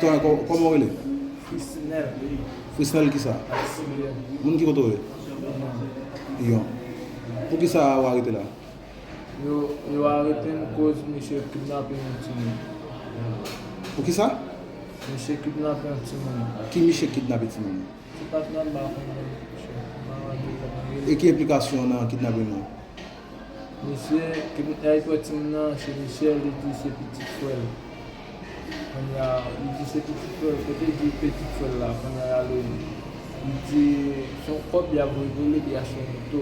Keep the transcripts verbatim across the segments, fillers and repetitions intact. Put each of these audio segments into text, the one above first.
Kòman w rele? Frisnel. Frisnel kisa? Maximilien. Moun ki kote w ye? Yon. Poukisa w arete la? Yo, yo arete m koz misye kidnape yon timoun. Poukisa? Misye kidnape yon timoun. Ki misye kidnape timoun? Ti patnè m pa konn non, monchè. M pa wè detay nan rele. E ki enplikasyon w nan kidnape moun? Misye, ki, ay kwè timoun nan, se Michel, li di se pitit frè l. Kounye a, li di se pitit frè l, kote l di pitit frè l la, kounye a, li, li di se yon kòb y ap voye pou li, pou y achte moto.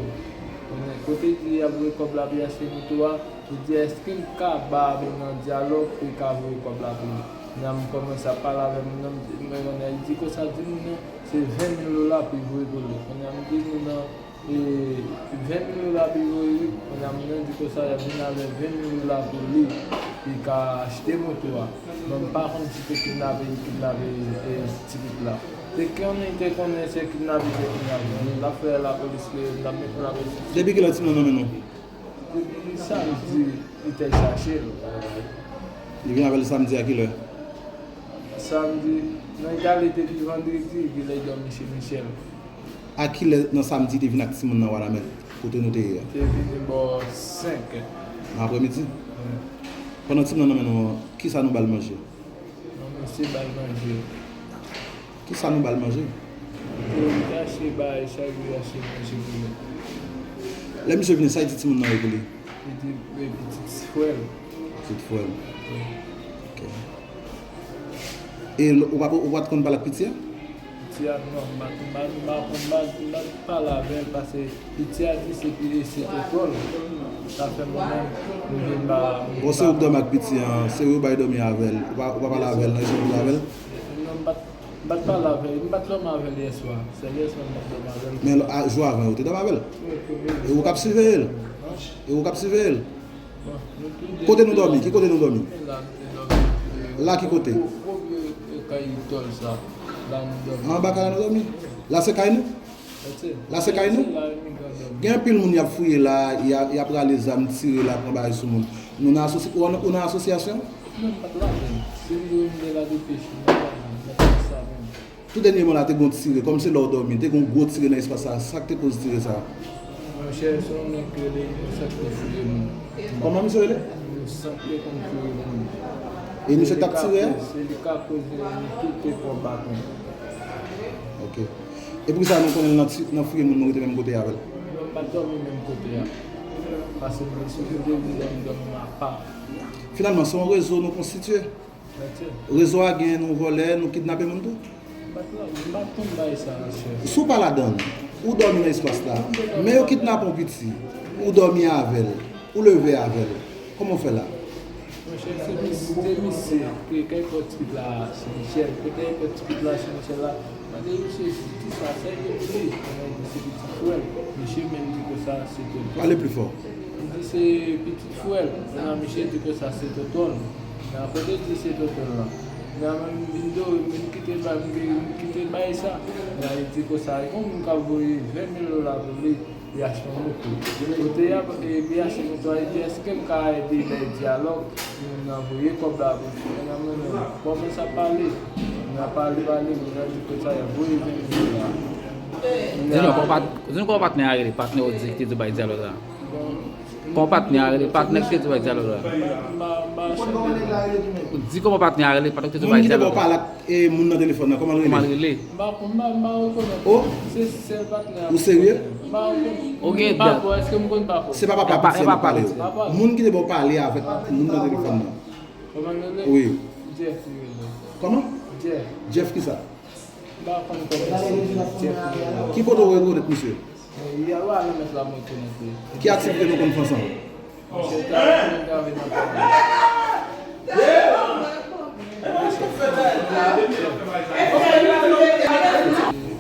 Kounye a, kote l di y ap voye kòb la pou y achte moto a, li di èske m ka ba moun nan dyalòg pou l ka voye kòb la pou li. Kounye a, m kòmanse ap pale avè moun nan, m di, mwen konnen, li di konsa, di moun nan, se ven mil dola pou l voye pou li. Kounye a, m di moun nan, e, ven mil dola pou l voye, wi. Kounye a, moun nan di konsa, y ap vin avè ven mil dola pou li, li ka achte moto a. Bon, m pa konn si te kidnape, li kidnape, e, ti pitit la. Te konnen, te konnen se kidnape, te kidnape. L ap fè lapolis, l ap met lapolis. Depi kilè timoun nan nan men nou? Depi samdi, li te chache l. Li vin avè l samdi a kilè? Samdi, nan gale depi vandredi, li lè dòmi chez Michel. A kilè nan samdi te vin ak timoun nan Wanament, kote nou te ye a? Te vini bò senk è. Nan aprèmidi? Wi. Pandan timoun nan nan men nou an, kisa nou ba l manje? Yon mesye ba l manje. Kisa nou ba l manje? Te, li te achte bagay, chak jou li achte manje pou li. Lè misye vini, sa l di timoun nan yo pou li? Li di, e, pitit frè l. Pitit frè l. Wi. Ok. E l, ou pa, ou pa t konn pale ak piti a? Piti a, non, m pa, m pa, m pa, m pa, m pa pale avè l, paske piti a di se pi, se tòtò l. Sa fè mwen menm, m vin ba. Bon, se ou k dòmi ak piti a, se ou bay dòmi avè l. Ou pa, ou pa pale avè l, nan echanj avè l? Non, m pa t, m pa t pale avè l, m pa t dòmi avè l yèswa. Se yèswa m pa t dòmi avè l. Men a, jou avan, ou te dòmi avè l? Wi, wi, wi. E ou k ap siveye l? E ou k ap siveye l? Bon, nou tou de. Kote nou dòmi? Ki kote nou dòmi? La, nou te dòmi. La ki kote? Gwo, gwo vye, e, kay tòl sa. La nou dòmi. Anba kay la nou dòmi? La se kay nou? La se kay nou? Se la imigran dòmi. Gen anpil moun y ap fouye la, y a, y ap rale zam, tire la, pran bagay sou moun. Nou nan asosi-, ou nan, ou nan asosyasyon? Non, m pa t ladan l. Se m yo m te la de peche, m pa t ladan l. M pa t sa menm. Tou dènyèman la, te gon tire, kòm se lè w dòmi, te gon gwo tire nan espas sa, sa k te koz tire sa? Monchè, se yon nèg ki rele Inosan ki te fouye moun. Kòman misye rele? Inosan ki te konn fouye moun. E misye t ap tire a? Se li ka koze, nou tout te pran baton. Ok. E poukisa nou konnen l nan ti-, nan fouye moun, nou rete menm kote avè l? Non, m pa t dòmi menm kote a. Paske mwen, si m te vin dòmi, dòmi apa. Finalman, se yon rezo nou konstitye. Rezo a gen nou vòlè, nou kidnape moun tou? M pa t la, m pa t konn bagay sa, monchè. Si w pa ladan l, ou dòmi nan espas la, men yo kidnape yon piti, ou dòmi avè l, ou leve avè l, kòman w fè la? Monchè, se mis-, se misye ke kay pòt ti pit la, se Michel, ke kay pòt ti pit la, se Michel la. Mande misye si ti sa, sa e pou li. Mwen di se pitit frè l. Misye menm di konsa se tonton. Pale pli fò. Li di se pitit frè l. Mwen a misye di konsa se tonton l. Mwen a kote di se tonton l lan. Mwen a mwen m vin do, m vin kite bay, m vin kite bay sa. Mwen a li di konsa, e yon moun k ap voye ven mil dola pou li. Li achte yon moto. Kote y ap, e, li achte moto a, li di, èske m ka ede bay dyalòg? Moun nan voye kòb la pou li. Moun nan, moun nan kòmanse ap pale. Moun nan pale, pale, moun nan di konsa, y ap voye ven mil dola. Di nou kòman patnè a rele, patnè w di ki te di w bay dyalòg la. Bon, kòman patnè a rele, patnè ki te di w bay dyalòg la. M pa, m pa chante non. Di kòman patnè a rele, patnè ki te di w bay dyalòg la. E moun nan telefòn nan, kòman l rele? Kòman l rele? M pa konn, m pa, m pa rekonèt. Oh? Se sèl patnè a. Ou serye? M pa konn. Ok, m pa dat. Èske m konn papa? Se pa papa piti a n ap pale. Papa. Moun ki te ba w pale avèk moun nan telefòn nan. Kòman l rele? Wi. Jeff li rele. Kòman? Jeff. Jeff kisa? M pa konn kòman se Jeff li rele. Ki kote w rekonèt misye? Yè a, nan mès la mwen konnen tou. Ki aktivite nou konn fè ansanm? Monchè, travay mwen travay nan kay la.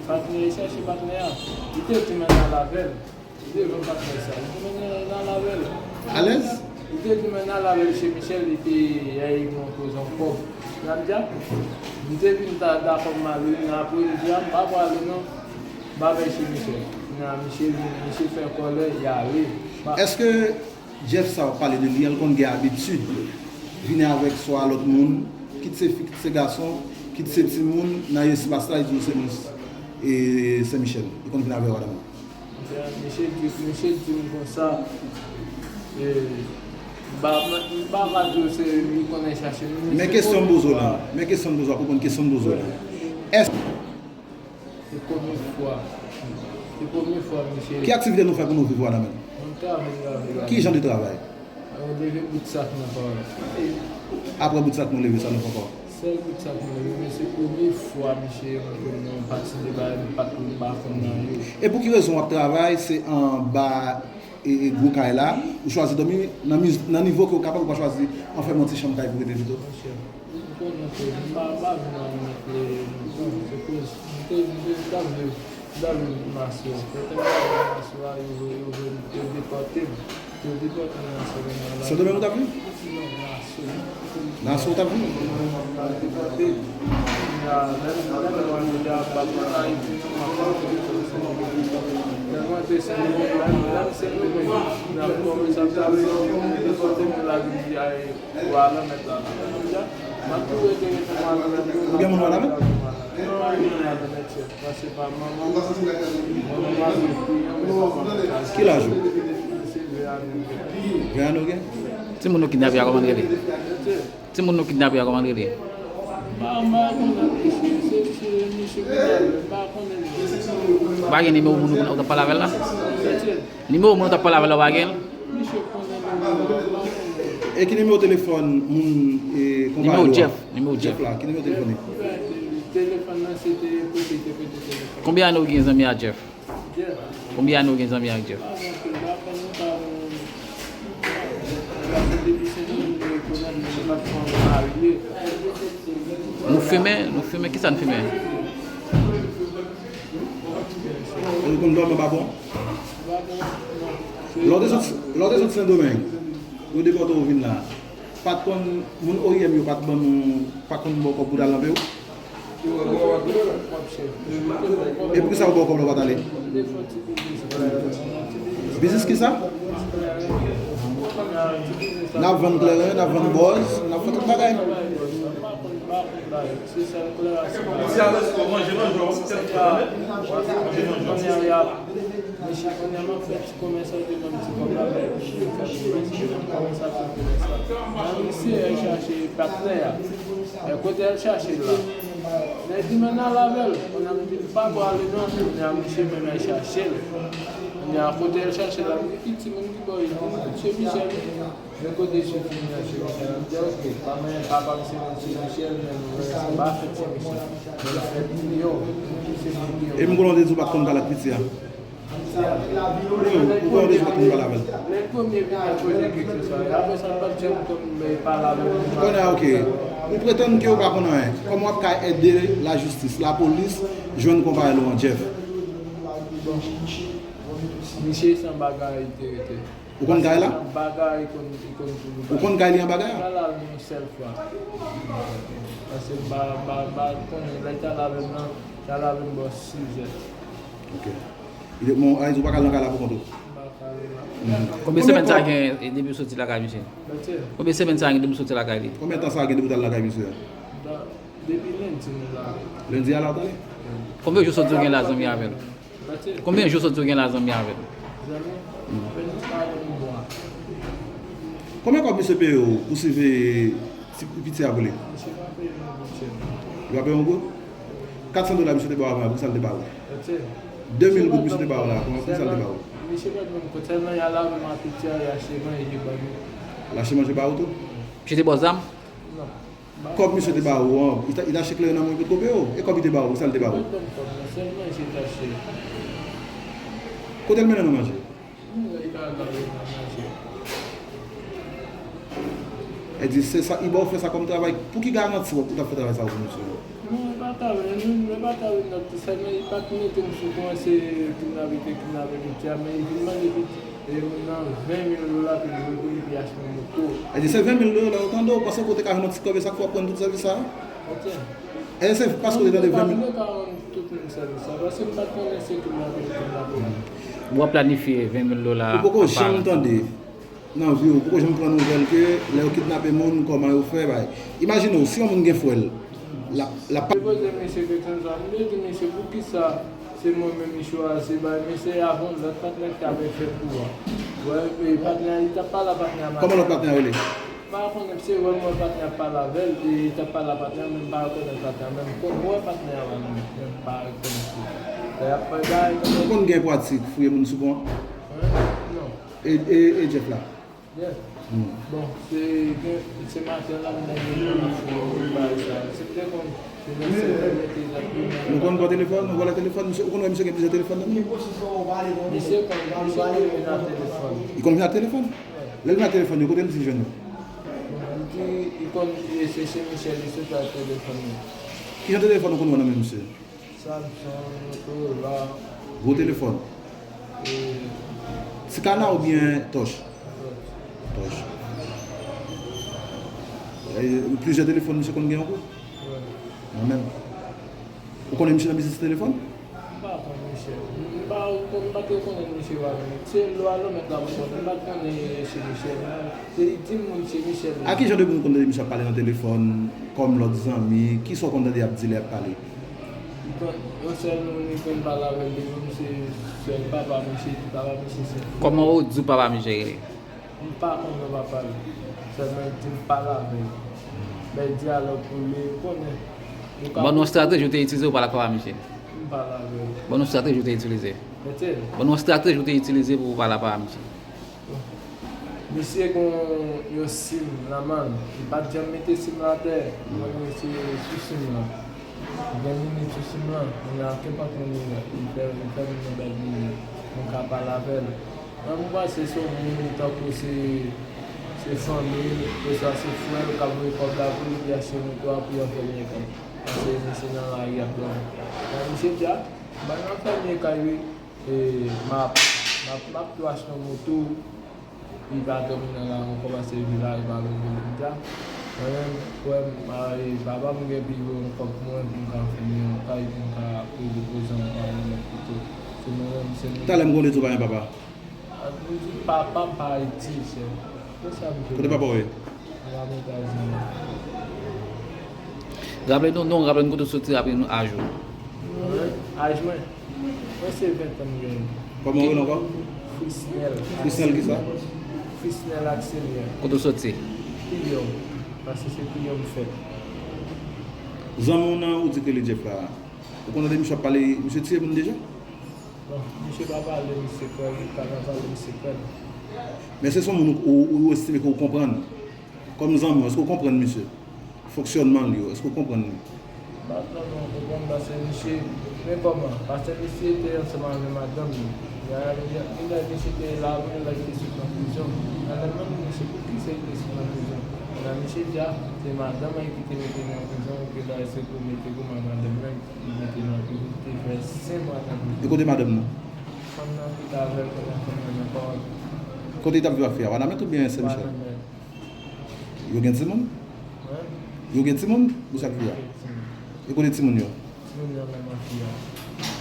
Patnè, li chèche patnè a. Li te di mwen n al avè l. Li te jwenn patnè sa. Li di mwen n al avè l. Alèz? Li te di mwen n al avè l chez Michel, li te ay mwen poze yon kòb. Nan dja, m te vin ta dakò m ale nan apremidi a, m pa prale non. M avè l chez Michel. Nan misye vin, misye fè kòlè, li ale. Èske Jeff sa w ap pale de li an, l konn gen abitid vini avèk swa lòt moun, kit se fi, kit se gason, Kit se timoun nan espas la, li di w se moun e, Sen Michèl. Li konn vin avè w Adaman. Misye di, misye di m konsa, e, m pa, m pa va di w se li konnen chache m. Men kesyon m poze w la, men kesyon m poze w la, pou konn kesyon m poze w la. Èske. Se premye fwa. Se premye fwa, misye. Ki aktivite nou fè pou nou viv Wadamen? Mwen travay, travay. Ki jan de travay? Mwen leve bout sak nan pa. Apre bout sak nou leve, sa nou fè ankò? Sèl bout sak mwen leve, men se premye fwa, misye, mwen konn nan yon pati de bagay, mwen pa t, mwen pa konn nan yo. E pou ki rezon w ap travay, se anba e, e gwo kay la, ou chwazi dòmi nan, miz, nan nivo ke w kapab, ou pa chwazi anfèm yon ti chanm kay pou rete pito? Monchè, ou konnen ke m pa, m pa vin nan remèt lè lontan, se koz m te, m te, m t ap viv, m t ap viv Maso. Lè tan m t ap viv Maso a, yo voye, yo voye m, yo depòte m. Yo depòte m nan Sendomeng la. Sendomeng ou t ap viv? Non, Maso. Nan Aso w t ap viv? Ou gen moun Wadamen? Ki laj ou? Ven an nou gen? Timoun nou kidnape a kòman l rele? Timoun nou kidnape a kòman l rele? Ou pa gen nimewo moun ou t ap pale avè l la? Nimewo moun ou t ap pale avè l la, ou pa gen l? E ki nimewo telefòn moun e konpayi ou a? Nimewo Jeff. Nimewo Jeff. Jeff la, ki nimewo telefòn li? Telefòn nan se te kote te prete telefòn. Konbyen ane ou gen zanmi a Jeff? Konbyen ane ou gen zanmi ak Jeff? Nou fimen, nou fimen, kisa n fimen? Ou konn dòmi anba pon? Lè w te sot, lè w te sot Sendomeng, yo depòte w vin la, pa t konn, moun O I M yo pa t ban nou, pa t konn ba w kòb pou w t al nan peyi w? E poukisa yo ba w kòb la ou pa t ale? Biznis kisa? N ap vann kleren, n ap vann bòz, n ap fè tout bagay. Mesye, kounye a m ap fè ti komès, yo te ban m ti kòb la, men m fè ti komès, komès ap fè komès la. Mwen, misye al chache patnè a. E kote al chache l la? Nèg di m ann al avè l. Kounye a m di m pa ko ale non. Kounye a misye menm al chache l. Kounye a kote al chache l la, m di ki timoun ki ba w li? Li di m se Michèl wi. Men kote sou fim nan se konsa, m di oke, pa manyen papa m se Mesye Michèl, men nou wè se pa fèt se Michèl. Men l fèt milyon, se milyon. E m konnen w te di w pa t konn pale ak piti a. Wi, ou konnen w te di w pa t konn pale avè l. Lè l premye vin al poze kesyon sa, e apre sa l pa t janm konn pale avè m. Konnen a oke. Ou pretann ke ou pa konn anyen. Kòman w ap ka ede lajistis, lapolis, jwenn konpayèl ou an, Jeff? Misye se anba kay li te rete. Ou konn kay la? Anba kay li konn, li konn toujou bay. Ou konn kay li anba kay la? Li t al avè m yon sèl fwa. Paske m pa, pa, pa konnen, lè li t al avè m nan, li t al avè m bò sizè. Ok. Li te, bon, a di w pa ka al nan kay la pou kont ou? M pa ka al la. Konbyen semèn sa gen depi w soti lakay misye? Konbyen semèn sa gen depi w soti lakay li? Konbyen tan sa gen depi w t al lakay misye a? Depi lendi nou la. Lendi a la w t ale? Konbyen jou soti w gen la zanmi avè l? Konbyen jou soti w gen la zanmi avè l? Zanmi? Apèn pa yon mwa. Konbyen kòb misye peye w pou siveye ti piti a pou li? Misye pa peye m yon goud chèn. Li pa peye w yon goud? Katsan dola misye te ba w avan, poukisa l te ba w? De mil goud misye te ba w la, poukisa l te ba w? Misye pa t ban m kòb, sèlman y al avè m a piti a, y achte manje ban nou. L achte manje ba w tou? Misye te ba w zam? Non. Kòb misye te ba ou an, li t achte kleren nan men w, li potko peye w. E kòb li te ba ou, kisa l te ba ou? Li pa t ban m kòb, non, sèl manje li t achte. Kote l mennen nou manje? Li t al ba nou manje. E di, se sa, li ba w fè sa kòm travay, pou ki garanti w t ap fè travay sa pou misye? Non, e pa travay, non, e pa travay, non, sèlman li pa t mete m sou kouran, se kidnape, te kidnape piti a, men li vin mande piti. E nan ven mil dola ke l voye pou li, pou l achte yon moto. Epi se ven mil dola, ou tande, ou panse ke w te ka jwenn yon ti kòb e sa k fè w ap rann tout sèvis sa a? Epi se paske w te tande ven mil. Mwen pa vle ka rann tout moun sèvis sa, paske m pa t konnen se kidnape yo kidnape m. W ap planifye ven mil dola. Ou poko janm tande nan vi w, ou poko janm pran nouvèl ke lè yo kidnape moun, kòman yo fè, bay. Imajine w, si yon moun gen frè l, L ap, l ap. Mwen poze misye kesyon sa, mwen di misye poukisa se mwen menm li chwazi bay misye avan lòt patnè ki t ap fè kou a. Wè, e patnè a, li t ap pale a patnè a maten. Kòman lòt patnè a rele? M pa konnen, se wè mwen patnè a pale avè l, e li t ap pale a patnè a, men m pa rekonèt patnè a, men m konn wè patnè a, men m pa rekonèt li. Lè y ap fè bagay tankou. Ou konn gen pratik fouye moun sou pon an? Hein? Non. E, e, e Jeff la? Yeah. Hmm. Bon, se gen, se maten la m nan gen yon fou bagay sa. Se te konn, se nan se te mete zak li nan. Nou konn pran telefòn, nou vòlè telefòn, misye, ou konn wè misye gen plizyè telefòn nan men? Misye konn, misye konn vin ak telefòn. Li konn vin ak telefòn? Lè l vin ak telefòn, yo kote l di jwenn yo? Bon, li di, li konn, e se, se Michel, li sot ak telefòn nan. Ki jan telefòn ou konn wè nan men misye? Samsung, Motorola. Gwo telefòn. E, ti kana oubyen tòch? Tòch. Tòch. E, plizyè telefòn misye konn gen ankò? Wi. Mwen menm. Ou konnen misye nan biznis telefòn? M pa konn misye. M pa konn, m pa te konnen misye pa konn. Se lwa lòmèt la mwen konnen. M pa t konnen se misye nan. Se li di m moun se misye. A ki jan de moun konn tande misye ap pale nan telefòn, kòm lòt zanmi, kisa w konn tande y ap di lè y ap pale? Bon, yon sèl moun li konn pale avè l, li menm se sèl papa misye, papa misye se. Kòman ou di papa misye rele? M pa konn non papa l. Sèlman li di m pale avè l. Bay dyalòg pou li, ou konnen. Ou ka. Ban nou yon estrateji ou te itilize pou pale ak papa misye. M pale avè l. Ban nou yon estrateji ou te itilize. Mete l. Ban nou yon estrateji ou te itilize pou pale ak papa misye. Misye gen yon sim nan men l. Li pa t janm mete sim la atè. Mwen mete sou sim lan. Gen minit sou sim lan. Kounye a kenpòt moun li ye, li fè, li fè moun nan bèl minit. Mwen ka pale avè l. Mwen, mwen panse se yon moun tankou se, se fanmi l, oswa se frè l k ap voye kòb la pou li, li achte moto a pou y anfèmen kay. Paske misye nan lari ap dòmi. Nan misye di a, ban n anfèmen kay wi. E, m ap, m ap, m ap tou achte yon moto, li pa dòmi nan lari ankò paske li la, li pa vle vin ta. Mwen menm, frè m, e, papa m gen pi bon kòb pou mwen, pou m ka fini yon kay, pou m ka rele prezan mwen pa mwen menm pito. Se mwen menm, se mwen. Talè m konn di w pa gen papa. Ak m di papa m pa Ayiti, chè. Se sa m di. Kote papa w ye? Papa m Etazini. Raple nou, non, raple nou kote w soti, raple nou aj ou. Mwen, aj mwen? Mwen se ven tan m genyen. Kòman w rele ankò? Frisnel. Frisnel kisa? Frisnel Axelier. Kote w soti? Piyò. Paske se Piyò m fèt. Zanmi w nan, ou di ke li Jeff la. Ou konn tande misye ap pale, misye tiye moun deja? Bon, misye pa pale, misye kwè, li pa ka pale, misye kwè. Men se son moun ou, ou, ou estime ke ou konprann. Kòm zanmi w, èske w konprann misye? Fonksyònman l yo, èske w konprann li? M pa t vrèman konprann paske misye, men kòman? Paske misye te ansanm avè madanm li. Lè misye te la, men lè li te sot nan prizon. Madanm nan di misye poukisa li te sot nan prizon. Lè misye di a, se madanm li ki te mete l nan prizon, ke dayè se pou mete goumen madanm nan, li mete l nan prizon, li te fè senk mwa nan prizon. E kote madanm nan? Fanm nan ki t avè l, kounye a fanm nan nan pa wè. Kote li t ap viv ak fi a? Wanament oubyen Sen Michel? Wanament. Yo gen timoun? Hein? Yo gen timoun, misye ak fi a? Yo gen timoun. E kote timoun yo? Timoun yo menm ak fi a.